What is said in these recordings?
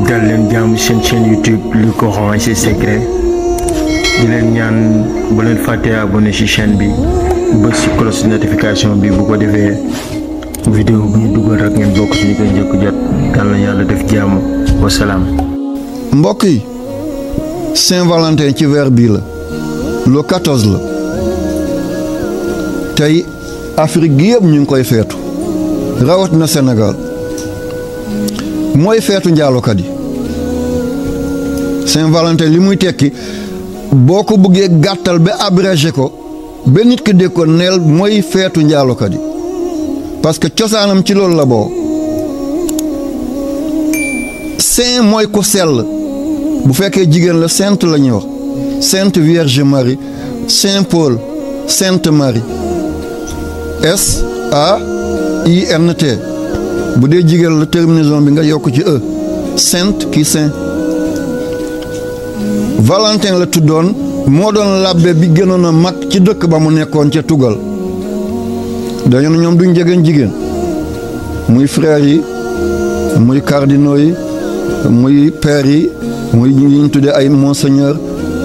dal leen jàmm seen chaîne YouTube le courant et ses secrets di leen ñaan bu leen fàtte abonné ci chaîne bi bës ci cloche notification bi bu ko defee vidéo bu ñu dugal rek ngeen bokk ci ñu koy njëkk jot yàlla na yàlla def jàmm wasalaam. mbokk yi Saint-Valentin ci weer bii la le 14 la tey Afrique gi yëpp ñu ngi koy feetu rawat na Sénégal mooy feetu njaalokat yi Saint-Valentin li muy tekki boo ko bëggee gàttal ba abrégé ko ba nit ki dégg ko neel mooy feetu njaalokat yi parce que cosaanam ci loolu la boo saint mooy ku sell bu fekkee jigéen la sainte la ñuy wax sainte Vierge Marie Saint Paul Sainte Marie SAINT bu dee jigéen la terminaison bi nga yokk ci e sainte ki saint. Valentin la tuddoon moo doon labbe bi gënoon a mag ci dëkk ba mu nekkoon ca tugal dañu ne ñoom duñ jegeen jigéen muy frères yi muy cardinaux yi muy pères yi muy ñi ñu tuddee ay monseigneur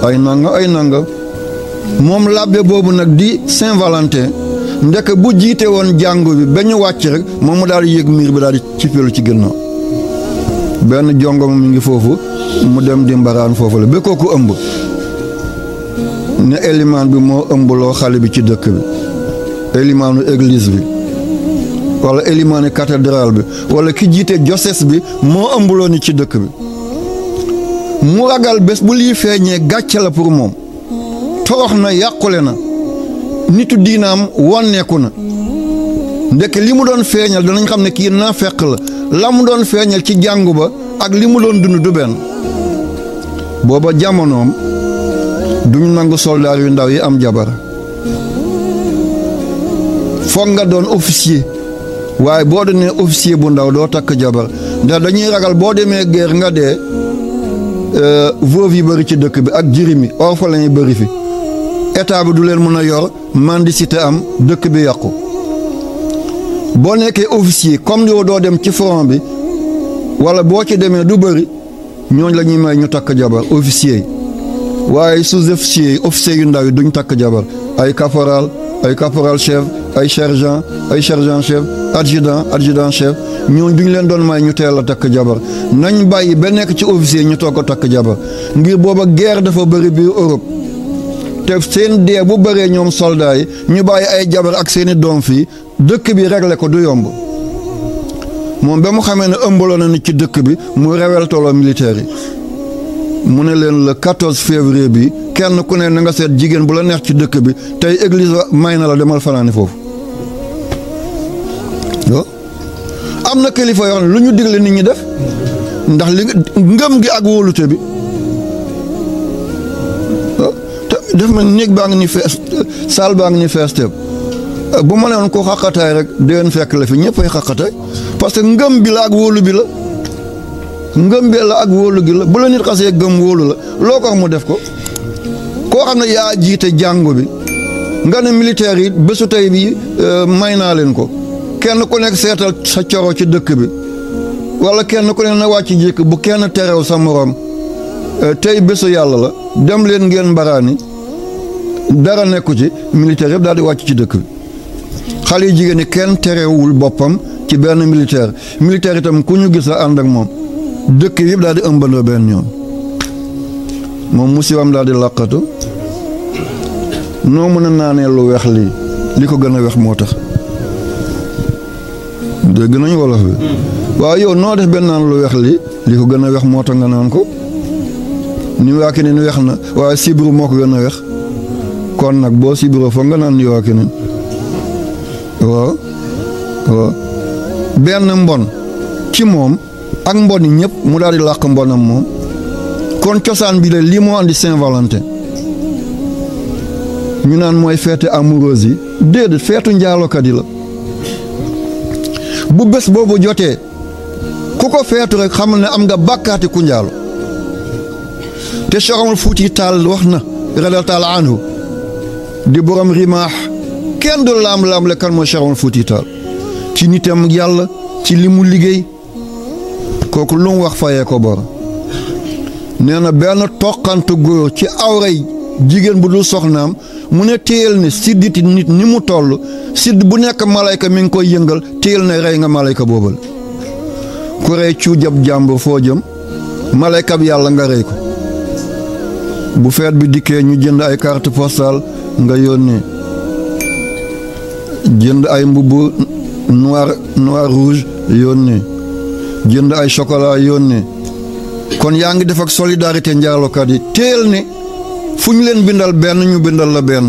ay nanga moom labbe boobu nag di Saint-Valentin ndek bu jiite woon jàngu bi ba ñu wàcc rek moom mu daal di yéeg miir bi daal di cippeelu ci gannaaw benn jongoma mi ngi foofu mu dem di mbaraan foofu la ba kooku ëmb ne élimaan bi moo ëmbaloo xale bi ci dëkk bi élimaanu église bi wala élimaanu cathédrale bi wala ki jiite diocèse bi moo ëmbaloo ni ci dëkk bi mu ragal bés bu lii feeñee gàcce la pour moom torox na yàqule na nitu diinaam wànneeku na ndek li mu doon feeñal danañ xam ne kii naafeq la mu doon feeñal ci jàngu ba ak li mu doon dund du benn booba jamonoom duñ nangu soldaar yu ndaw yi am jabar foog nga doon officier waaye boo doonee officier bu ndaw doo takk jabar ndax dañuy ragal boo demee guerre nga dee veuve yi bëri ci dëkk bi ak jirim yi orphelin yi bëri fi état bi du leen mën a yor mendicité am dëkk bi yàqu boo nekkee officier comme yow doo dem ci front bi wala boo ci demee du bëri ñooñ la ñuy may ñu takk jabar officier yi waaye sous-officier yi officier yu ndaw yi duñ takk jabar ay caporal chef ay sergent chef adjudant chef ñooñ duñ leen doon may ñu teel a takk jabar nañ bàyyi ba nekk ci officier ñu toog ko takk jabar ngir booba guerre dafa bëri biir Europe te seen dee bu bëree ñoom soldats yi ñu bàyyi ay jabar ak seeni doom fii dëkk bi réglé ko du yomb moom ba mu xamee ne ëmbaloo na nit ci dëkk bi mu reweltoloo militaire yi mu ne leen le 14 février bi kenn ku ne na nga seet jigéen bu la neex ci dëkk bi tey église may na la demal fanaani foofu am na kilifa yoo xam ne lu ñu digle nit ñi def ndax li ngëm gi ak wóolute bi te def ma néeg baa ngi ni fees saal baa ngi ni fees teeb bu ma leen ko xaqataay rek déwén fekk la fi ñëpp ay xaqataay parce que ngëm bi la ak wóolu bi la ngëm bi la ak wóolu gi la bu la nit xasee gëm wóolu la loo ko wax mu def ko koo xam ne yaa jiite jàngu bi nga ne militaire yi bésu tey bi may naa leen ko kenn ku nekk seetal sa coro ci dëkk bi wala kenn ku nekk na wàcc jékk bu kenn terew sa morom tey bésu yàlla la dem leen ngeen mbaraani dara nekku ci militaire yëpp daal di wàcc ci dëkk bi xale yi jigéen ñi kenn terewul boppam ci benn militaire itam ku ñu gis la ànd ak moom dëkk yëpp daal di ëmbandoo benn ñoom moom musibam daal di làqatu noo mën a naanee lu weex li ko gën a weex moo tax dégg nañu wolof bi waaw yow noo def benn naan lu weex li ko gën a weex moo tax nga naan ko ni waa ki ne weex na waaye sibru moo ko gën a weex kon nag boo sibru foog nga naan ni waa ki ne waaw benn mbon ci moom ak mbon yi ñëpp mu daal di làq mbonam moom kon cosaan bi la lii moo andi Saint-Valentin ñu naan mooy feete amoureuse yi déedéet feetu njaalokat yi la bu bés boobu jotee ku ko feetu rek xamal ne am nga bàkkaati ku njaalo te Cheikh Fuuti Taal wax na radiyallaahu taala anhu di borom rimaax kenn du laam-laam le kan mooy Cheikh Fuuti Taal ci nitam yàlla ci li mu liggéey kooku lu mu wax fayee ko bor nee na benn toqantu góor ci awray jigéen bu dul soxnaam mu ne téyel ne sidditi nit ni mu toll sidd bu nekk malayka mi ngi koy yëngal téyel ne rey nga malayka boobal ku rey cuujab jàmbur foo jëm malayka bi yàlla nga rey ko bu feet bi dikkee ñu jënd ay carte postale nga yónnee jënd ay mbubb noir rouge yónnee jënd ay chocolat yónnee kon yaa ngi def ak solidarité njaalokat yi téyel ne fu ñu leen bindal benn ñu bindal la benn